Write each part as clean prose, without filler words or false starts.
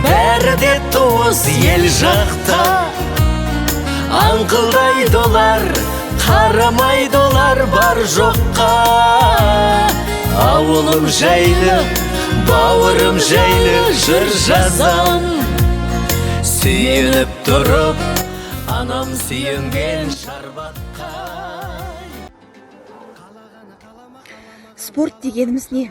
Бәрі де туыс ел жақта. Аңқылдайды олар, қарамайды олар бар жоққа. Ауылым жайлы, бауырым жайлы жыр жазам. Сүйеніп тұрып, анам сүйенген шарбаққа. Спорт дегеніміз не?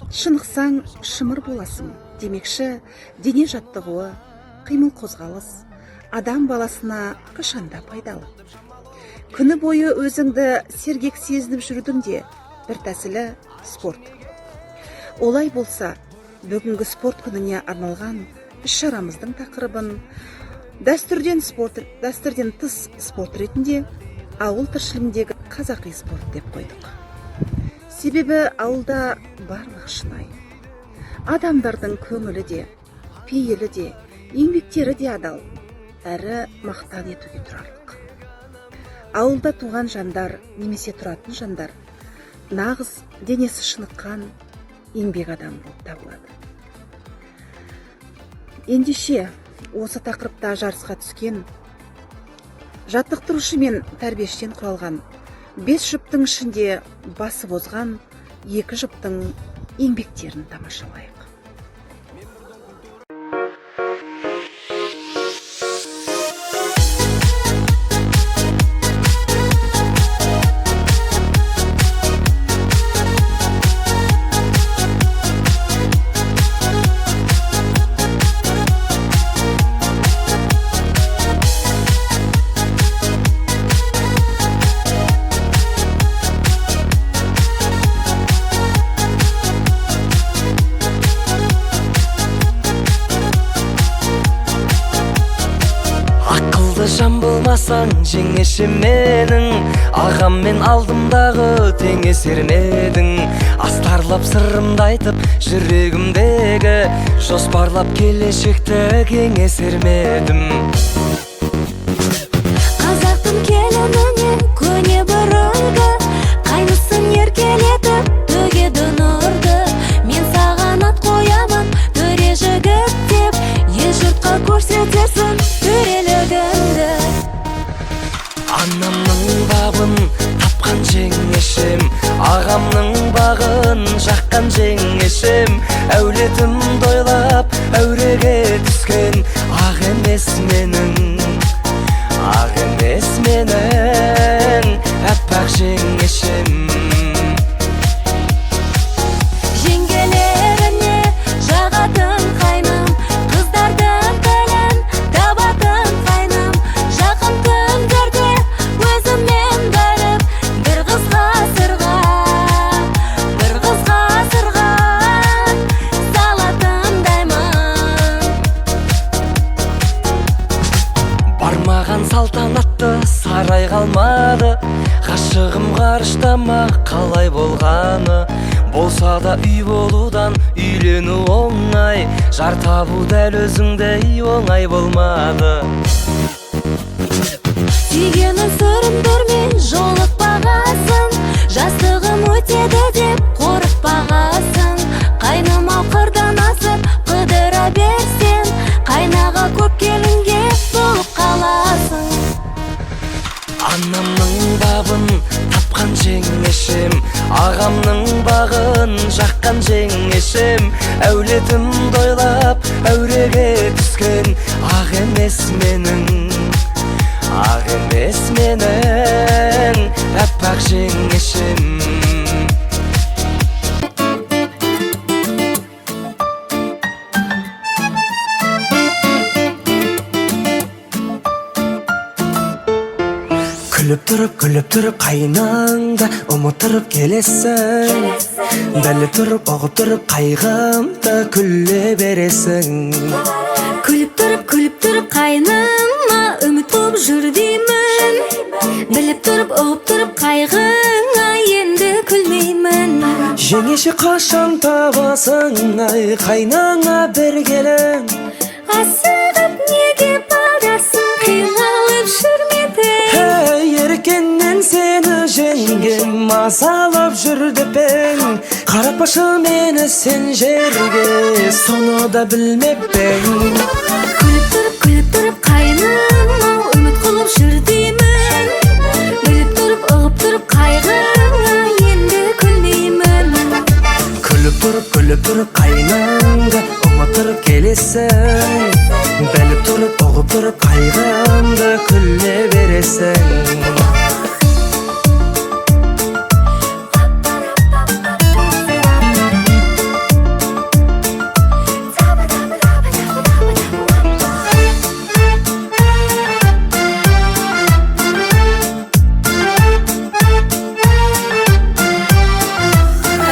Шынықсаң, шымыр боласың демекші, дене жаттығуы, қимыл қозғалыс адам баласына қашанда пайдалы. Күні бойы өзіңді сергек сезініп жүрудің де бір тәсілі спорт. Олай болса, бүгінгі спорт күніне арналған іс-шарамыздың тақырыбын дәстүрден спорт, дәстүрден тыс спорт ретінде ауыл тіршілігіндегі қазақи спорт деп қойдық. Себебі ауылда барлық шынайы. Адамдардың көңілі де, пейілі де, еңбектері де адал, әрі мақтан етуге тұрарлық. Ауылда туған жандар немесе тұратын жандар нағыз денесі шыныққан еңбек адамы болып табылады. Ендеше, осы тақырыпта жарысқа түскен жаттықтырушы мен тәрбиешіден құралған 5 жұптың ішінде басып озған 2 жұптың еңбектерін тамашалайық. Ақылды жан болмасаң, жеңеше менің, ағаммен алдымдағы теңесермедің. Астарлап сырымды айтып, жүрегімдегі жоспарлап келешекті кеңесермедім. Қазақтың келініне көне бір үлгі, қайнысын еркелетіп төгеді нұрды. Мен саған ат қоямын төре жігіт деп, ел жұртқа көрсетерсің төрелігіңді. Анамның бабын тапқан жеңешем, ағамның бағын жаққан жеңешем, әулетім тойлап әуреге түскен ақ емес менің, ақ емес менің аппақ жеңешем. Жеңгелеріне жағатын қайным, қыздардың тілін табатын қайным, жақын күндерде өзіммен барып бір қызға сырға, бір қызға сырға салатындаймын. Бармаған салтанатты сарай қалмады, ғашығым ғарыштама қалай болғаны. Болса да үй болудан үйлену оңай, жар табу дәл өзіңдей оңай болмады. Сүйгенін сүріндірмей жолықпағасын, жастығым өтеді деп қорықпағасын. Қайным ау қырдан асып қыдыра берсең, қайнаға көп келінге болып қаласың. Анамның бабын тапқан жеңешем, ағамның бағын жаққан жеңешем, әулетім тойлап әуреге түскен ақ емес менің, ақ емес менің аппақ жеңешем. Күліп тұрып, күліп тұрып қайнаңды ұмыттырып келесің. Біліп тұрып, ұғып тұрып қайғымды күле бересің. Күліп тұрып, күліп тұрып қайныма үміт болып жүр деймін. Біліп тұрып, ұғып тұрып қайғыңа енді күлмеймін. Жеңеше, қашан табасың ай қайнаңа бір келін? Асығып неге барасың, қиналып жүрмедің. Ей, еркеннен сені жеңгем Мазалап жүр деп ең, қаратпашы мені сен жерге, соны да білмеп пе ең? Күліп тұрып, күліп тұрып, қайным ау, үміт қылып жүр деймін. Біліп тұрып, ұғып тұрып қайғыңа енді күлмеймін. Күліп тұрып, күліп тұрып қайныңды ұмыттырып келесің. Біліп тұрып, ұғып тұрып қайғымды күле бересің.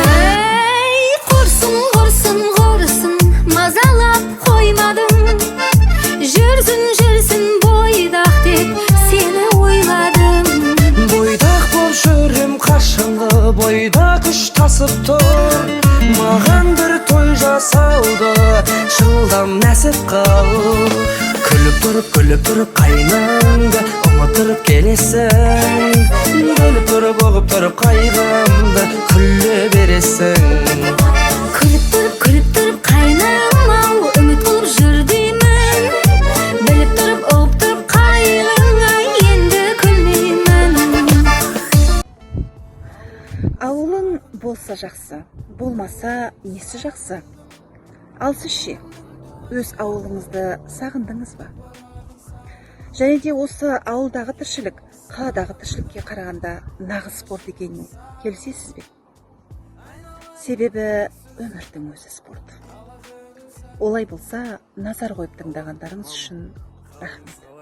Ей, құрсын, құрсын, құрсын, мазалап қоймадың. Жүрсін, жүрсін бойдақ деп сені ойладым. Бойдақ боп жүрем қашанғы, бойда күш тасып тұр. Маған бір той жасауды жылдам нәсіп қыл. Күліп тұрып, күліп тұрып қайныңды ұмыттырып келесің. Біліп тұрып, ұғып тұрып қайғымды күле бересің. Күліп тұрып, күліп тұрып қайным ау, үміт қылып жүр деймін. Біліп тұрып, ұғып тұрып қайғыңа енді күлмеймін. Ауылың болса жақсы, болмаса несі жақсы? Ал сіз ше, өз ауылыңызды сағындыңыз ба? Және де осы ауылдағы тіршілік қаладағы тіршілікке қарағанда нағыз спорт екеніне келісесіз бе? Себебі өмірдің өзі спорт. Олай болса, назар қойып тыңдағандарыңыз үшін рахмет.